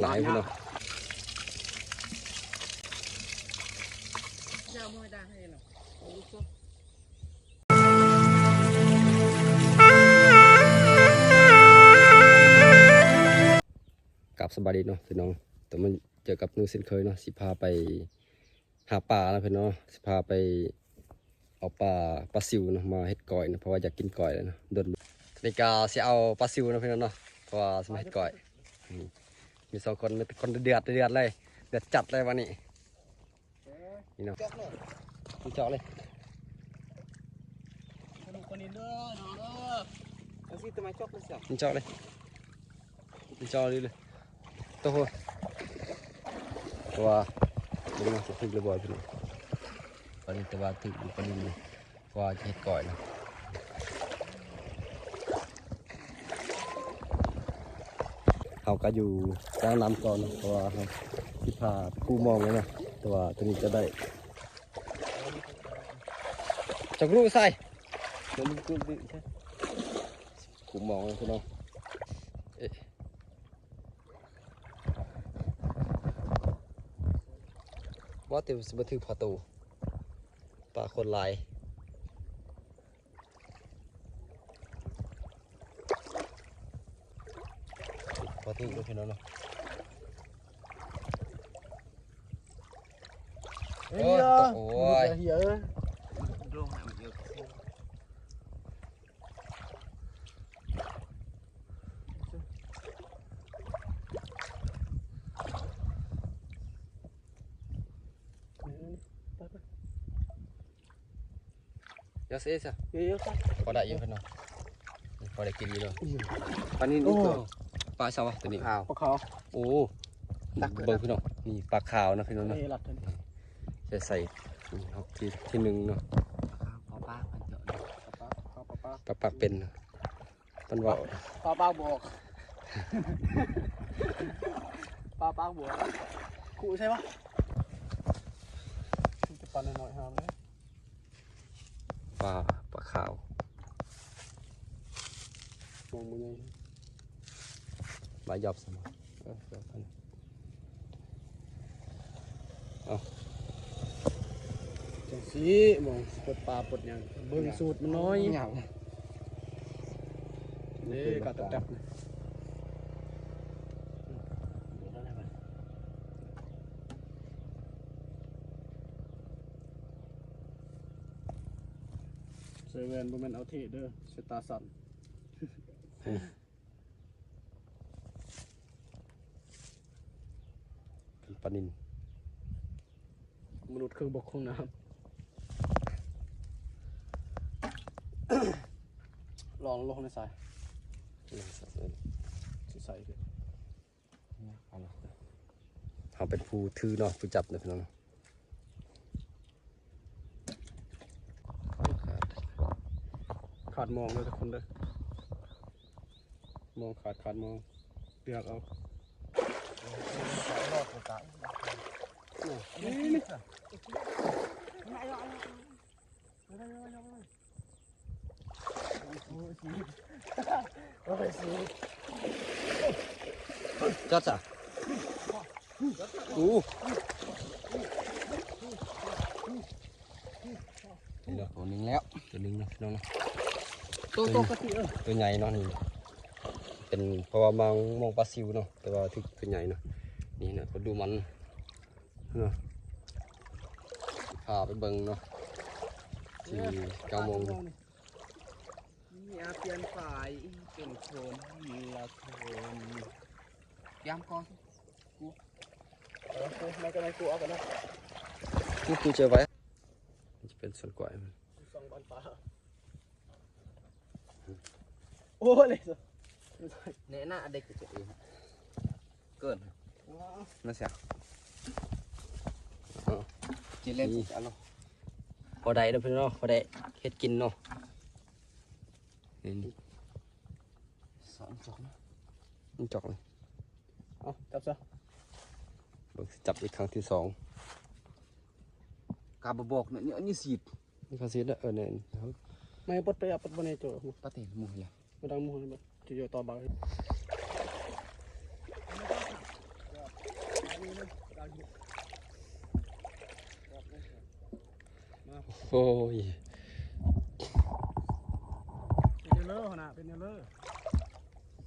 ຫຼາຍເນາະ. ກັບສະບາຍດີເນາະພີ່ນ້ອງ, ຕອນນີ້ເຈີກັບໜູເຊັ່ນເຄີຍເນາະ, ຊິພາໄປ ຫາປາເນາະພີ່ນ້ອງເນາະ, ຊິພາໄປເອົາປາ ປາຊິວເນາະ ມາເຮັດກ້ອຍເນາະ, ເພາະວ່າຢາກກິນກ້ອຍແລ້ວເນາະ, ດົນ. ນີ້ກະຊິເອົາປາຊິວເນາະພີ່ນ້ອງເນາະ, ເພາະວ່າຊິມາເຮັດກ້ອຍ. ມີສອງຄົນ ມີແຕ່ຄົນເດືອດ ເດືອດເລີຍ, ເດືອດຈັດເລີຍວັນນີ້. ນີ້ເນາະ ເຈາະເລີຍ. ປາດຸກປານິນເດີນ້ອງເດີ. ເອົາຊິ ຕະໄມຈອກເລີຍຊະ. ມັນຈອກເລີຍ ມັນຈອກເລີຍເລີຍ. ໂຕໂຫ ເພາະວ່າເບິ່ງເນາະ ຖືກເລີຍບໍ່ພີ່ນ້ອງ, ປານິນ ແຕ່ວ່າຖືກປານິນເລີຍ, ເພາະວ່າຈະເຮັດກ້ອຍເນາະ. ເຮົາກໍຢູ່ກາງນ້ຳກ່ອນເນາະ, ເພາະວ່າເຮົາຊິພາໄປກູ້ມອງເລີຍເນາະ, ແຕ່ວ່າຕົວນີ້ຈະໄດ້ ຈັກຮູ້ໃສ່ ມັນກຸດດິ ກູມອງເລີຍພີ່ນ້ອງ. ເອະ ວ່າແຕ່ຊິບໍ່ຖືກປາໂຕ ປາໂຄດຫຼາຍ. ພໍຖືກເດີພີ່ນ້ອງເນາະ. ເອີຍ ໂອ້ຍ ເຮີຍເອີຍ. ເອີ ເອີ ເອີ ພໍໄດ້ຢູ່ເນາະ ພໍໄດ້ກິນຢູ່ເນາະ. ປານິນ ໂອ້ ອີກຕົວ ປາຊາວະຕົວນີ້ ຂາວ ປາຂາວ. ໂອ້ ຕັກ ເບິ່ງພີ່ນ້ອງ ນີ້ປາຂາວເນາະພີ່ນ້ອງເນາະ. ເອີ ລັດ ໃສ່ ໃສ່ ນີ້ ຮອບທີ ທີໜຶ່ງເນາະ. ປາຂາວ ພໍປາກ ປາປາກ ປາປາກເປັນ ເພິ່ນເວົ້າ ປາປາກບອກ ປາປາກບອກ ຄູໃສ່ວະ ມີແຕ່ປານ້ອຍໆ ຫາມເລີຍ. ປາ ປາຂາວ ມອງບໍ່ໃຫຍ່ ປາຢອບຊັ້ນ. ເອີ ເອົາ ຈັ່ງຊີ້ ມອງຊິປົດປາປົດຫຍັງ ເບິ່ງສູດມັນໜ້ອຍ. ເດ້ ກາແຕັບໆ ນີ້. ໃສ່ແວ່ນບໍ່ແມ່ນເອົາເທ່ເດີ ໃສ່ຕາສັ້ນ. ປານິນ ມະນຸດເຄື່ອງບົກຂອງນ້ຳ. ລອງລົງໃນສາຍ ໃສ່ ເຮົາເປັນຜູ້ຖືເນາະ ຜູ້ຈັບເນາະພີ່ນ້ອງ. ຂາດມອງເດີທຸກຄົນເດີ ມອງຂາດ ຂາດມອງ ເລືອກເອົາ. ຈັບຊະ ອູ ນີ້ເນາະ ຕົວໜຶ່ງແລ້ວ ຕົວໜຶ່ງເນາະພີ່ນ້ອງເນາະ. ໂຕ ໂຕ ໂຕກະຕິ ເອີ ຕົວໃຫຍ່ເນາະນີ້ ເປັນ ເພາະວ່າມາມອງປາຊິວເນາະ ແຕ່ວ່າຖືກຕົວໃຫຍ່ເນາະ. ນີ້ເນາະ ກໍດູມັນເນາະ ພາໄປເບິ່ງເນາະ ທີ່ກາງມອງ. ມີອາປ່ຽນປາຍເປັນຄົນລະຄົນ. ກຽມກ່ອນ ກູ ເອີ ກູ ໃນກະໄດ ກູເອົາກັນນະ ກູ ກູເຈີໄວ້. ມັນຈະເປັນສວນກ້ວຍ ສອງບ້ານປ່າ. ໂອ້ ເລີຍ ແນະນະ ເດັກເຈົ້າເອງ ເກີນ ນັ້ນຊະ ເອີ ຈິເລັກ ນີ້ ເອົາເນາະ ພໍໄດ້ເນາະພີ່ນ້ອງເນາະ ພໍໄດ້ເຮັດກິນເນາະ. ນີ້ ນີ້ ສອງຈອກນະ ມັນຈອກເລີຍ. ເອົາ ຈັບຊະ ເບິ່ງຊິຈັບອີກຄັ້ງທີສອງ. ກາບໍ່ບອກເນາະ ນີ້ ອັນນີ້ສີດ ນີ້ເຂົາສີດເດີ. ເອີ ແມ່ນ ມາປົດໄປ ເອົາປົດບໍ່ແນ່ໂຈ ປັດຕິໝູ່ເລີຍ ບໍ່ດັງໝູ່ເລີຍ ໂຈ ໂຈຕໍ່ບາງ. ໂອ້ຍ ເປັນແນວເລີຫັ້ນນະ ເປັນແນວເລີ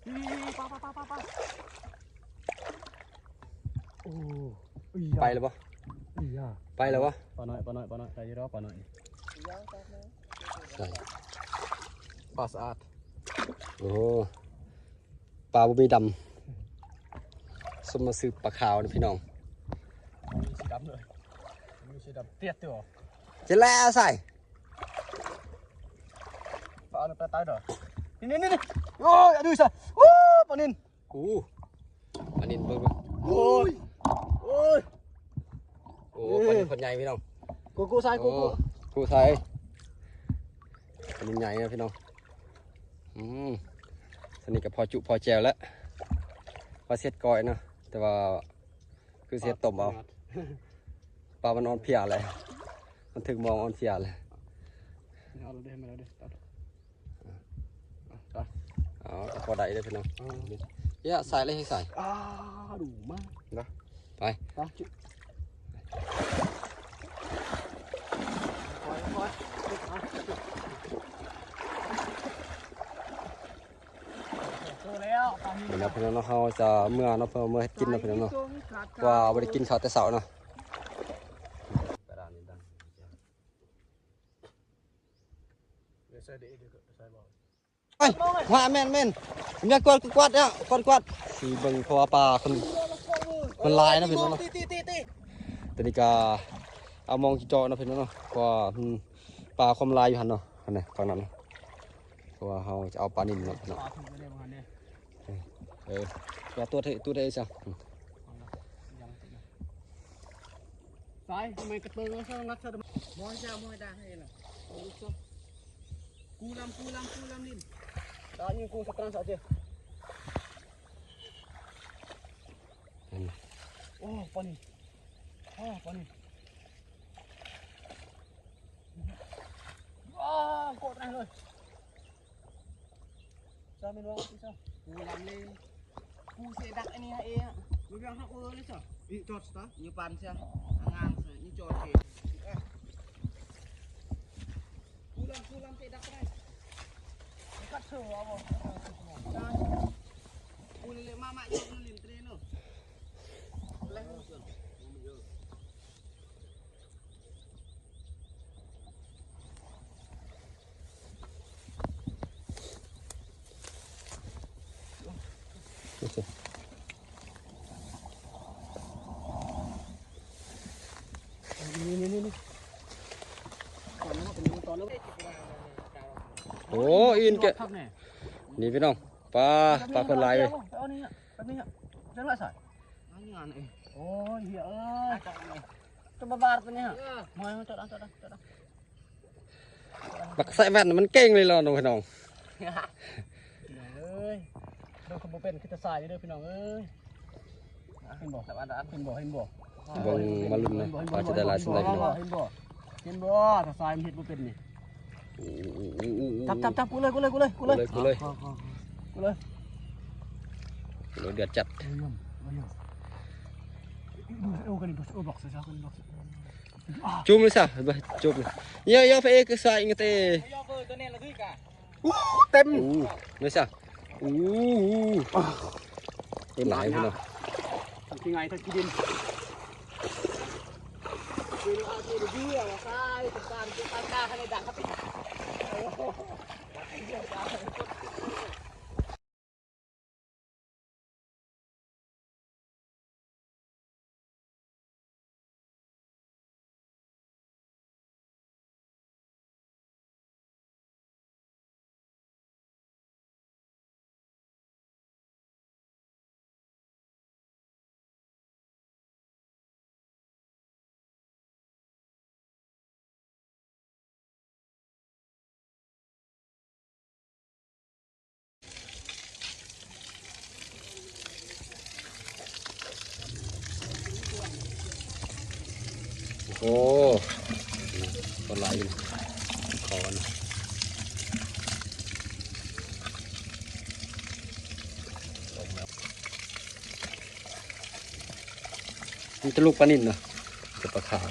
ນີ້ໆໆ ປາ ປາ ປາ ປາ ປາ ໂອ້ ໄປແລ້ວບໍ່? ໄປແລ້ວບໍ່? ປານ້ອຍ ປານ້ອຍ ປານ້ອຍ ໄດ້ຢູ່ດອກປານ້ອຍ ໃສ່ ປາສະອາດ ໂອ້ ປາບໍ່ມີດຳ ສົມມາຊື້ປາຂາວນະພີ່ນ້ອງ ມີສີດຳເລີຍ ມີສີດຳຕຽດຕິ ຈະແລໃສ່ ປາເອົາໄປຕາຍດອກ ນີ້ໆໆ ໂອ້ຍ ອະດຸຍຊະ ໂອ້ ປານິນ ໂອ້ ປານິນເບິ່ງ ໂອ້ຍ ໂອ້ຍ ໂອ້ ປານິນຄົນໃຫຍ່ພີ່ນ້ອງ ກູ ກູໃສ່ ກູ ກູ ກູໃສ່ ປານິນໃຫຍ່ນະພີ່ນ້ອງ ອືມ ສ່ຳນີ້ກໍພໍຈຸພໍແຈ່ວແລ້ວ ວ່າຊິເຮັດກ້ອຍເນາະ ແຕ່ວ່າຄືຊິເຮັດຕົ້ມເອົາ ປາມັນອ່ອນເພຍແຫຼະ ມັນຖືກມອງອ່ອນເພຍແຫຼະ ເອົາເດີ ມາເດີ ເອົາ ກໍພໍໄດ້ເດີພີ່ນ້ອງ ເອີ ຢ່າໃສ່ເລີຍ ໃສ່ ອ້າ ດູມາ ນະ ໄປ ໄປ ໂຕແລ້ວ ປານິນ ນີ້ນະພີ່ນ້ອງເນາະ ເຮົາຈະເມືອເນາະ ເພື່ອເມືອເຮັດກິນເນາະພີ່ນ້ອງເນາະ ເພາະວ່າບໍ່ໄດ້ກິນເຂົ້າແຕ່ເຊົ້າເນາະ ເອີຍ ວ່າແມ່ນໆ ແມ່ນ ກວາດ ກວາດ ກວາດ ກວາດ ຊິເບິ່ງ ເພາະວ່າປາເພິ່ນ ເພິ່ນຫຼາຍເນາະພີ່ນ້ອງເນາະ ຕອນນີ້ກະເອົາມອງຊິເຈາະເນາະພີ່ນ້ອງເນາະ ເພາະວ່າ ອືມ ປາຄວາມຫຼາຍຢູ່ຫັ້ນເນາະ ຫັ້ນນະ ຝັ່ງນັ້ນເນາະ ເພາະວ່າເຮົາຈະເອົາປານິນເນາະພີ່ນ້ອງ ເອີ ເອີ ຕົວເທ ຕົວເທຊະ ສາຍ ທຳໄມກະເຕີງ ມອຍຊະ ມອຍດາໃຫ້ລະ ກູລຳ ກູລຳ ກູລຳລິນ ດາຍິງກູສະຕານສະເຈ ໂອ້ ປານິນ ໂອ້ ປານິນ ວ້າ ໂຄດແຮງເລີຍ ຈະແມ່ນວ່າ ກູລຳເລີຍ ກູເສດັກອັນນີ້ຫາເອ ບໍ່ແມ່ນຮັກເອີເລີຍຊະ ອີຈອດສະ ຢູ່ປານຊະ ງາມຊະ ອີຈອດເອ ກູລຳ ກູລຳເສດັກໄດ້ ກັດເທີເອົາບໍ່ ກູເລມາ ມາຢູ່ລິມທະເລເນາະ ແລ້ວ ໂອ້ ອີນແກະ ນີ້ພີ່ນ້ອງ ປາ ປາເພິ່ນຫຼາຍເວີຍ ເອົານີ້ ແບບນີ້ ຈັ່ງລະສາຍ ໂອ້ຍ ເຮີຍເອີຍ ຈະມາບາດຕົວນີ້ ມາ ມາ ຈອດ ຈອດ ຈອດ ບັກໃສ່ແວ່ນມັນເກັ່ງເລີຍລະນ້ອງພີ່ນ້ອງ ເອີຍ ໂດດບໍ່ເປັນ ຄືຕາຊາຍເດີພີ່ນ້ອງເອີຍ ເຫັນບໍ່ ເຫັນບໍ່ ເຫັນບໍ່ ເບິ່ງມາລຸ້ນນະ ວ່າຈະໄດ້ຫຼາຍສ່ຳໃດພີ່ນ້ອງ ເຫັນບໍ່ ເຫັນບໍ່ ຕາຊາຍມັນເຮັດບໍ່ເປັນນີ້ ໂອ້ ໂອ້ ໂອ້ ໂອ້ ໂອ້ ຈັບ ຈັບ ຈັບ ກູເລີຍ ກູເລີຍ ກູເລີຍ ກູເລີຍ ກູເລີຍ ກູເລີຍ ກູເລີຍ ເດືອດຈັດ ຈູມເລີຍຊະ ຈູມເລີຍ ເຍົາໆ ພະເອກ ສາຍ ອີງເຕ ໂອ້ ເຕັມ ໂອ້ ເລີຍຊະ ໂອ້ ເຕັມຫຼາຍພຸ້ນເນາະ ທີ່ໄງ ທັງທີ່ດິນ ໂອ້ ປາຫຼາຍຢູ່ ເຂົ້າກັນ ມີແຕ່ລູກປານິນເນາະ ແຕ່ປາຂາວ.